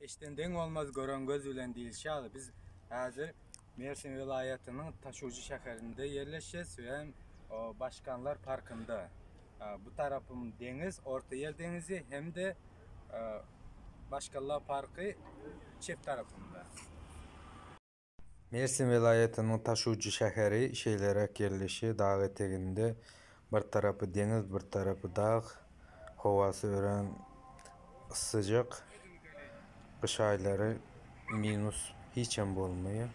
Eşden deň bolmaz gören göz bilen diýilşi ýaly biz häzir Mersin welaýatynyň Taşujy şäherinde ýerleşýäs we hem Başkanlar parkynda. Bu tarapym deňiz, Ortaýer deňizi hem-de Başkanlar parky çep tarapymda. Mersin welaýatynyň Taşujy şäheri şeýleräk ýerleşýär, dag eteginde, bir tarapy deňiz, bir tarapy dag. Howasy örän yssyjak. Gyş aýlary minus hiçem bolmaýar.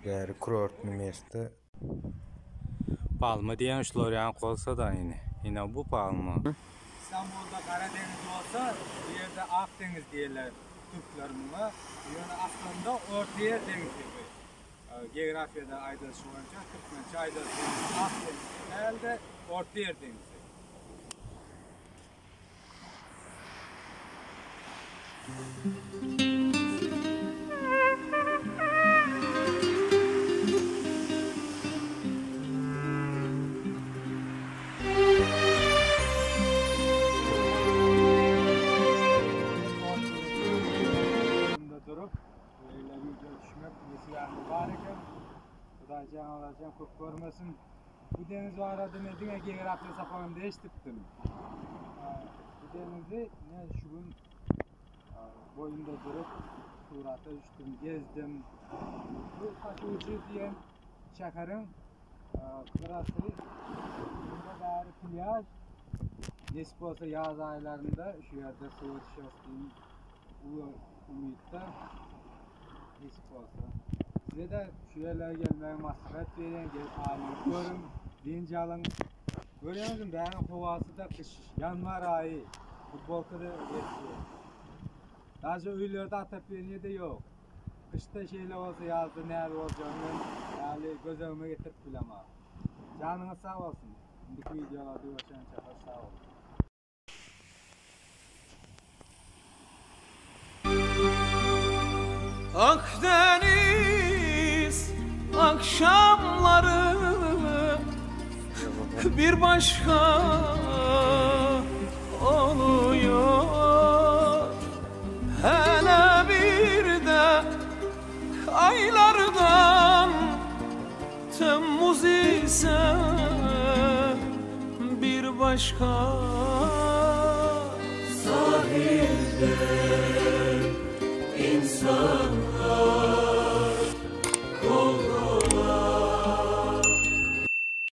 Bäri kurortny mesta. Palma diýen şular ýaňky bolsa-da ine. Ine bu palma. Istanbulda Gara deňiz bolsa, bu ýerde Ak deňiz diýerler türkler muňa. Ýöne aslynda Ortaýer deňizi bu. Geografiýada aýdylyşy boýunça, türkmençe aýdylyşy boýunça Ak deňiz däl-de, Ortaýer deňizi. Durup, beýle wideo düşmek nesibämde bar eken. Hudaýjan Allajan köp görmesin. Bu deňiz barada men diňe geografiýa sapagynda eşidipdim. Bu deňizi men şu gün boýunda durup surata düşdüm, gezdim. Bu Taşuçy diýen şäheriň gyrasy bunda bäri plýaž. Nesip bolsa ýaz aýlarynda şu ýerde suwa düşeris diýen uly umytda. Nesip bolsa. Size-de şu ýerlere gelmegi maslahat berýän, gelip aýlanyp görüň, dynç alyň. Görýäňizmi, bäriň howasy-da gyş, ýanwar aýy, futbolka-da ýetýär. Daže öýlerde otopleniýe-de ýok. Gyşda şeýle bolsa, ýazda näl boljagyny men ýaly göz öňüme getirip bilemok. Janyňyz sag bolsun. Indiki wideolarda görşençe hoş sag boluň. Akdeniz akşamları bir başka oluyor Hele bir de aylardan Temmuz ise bir başka Sahilde insanlar.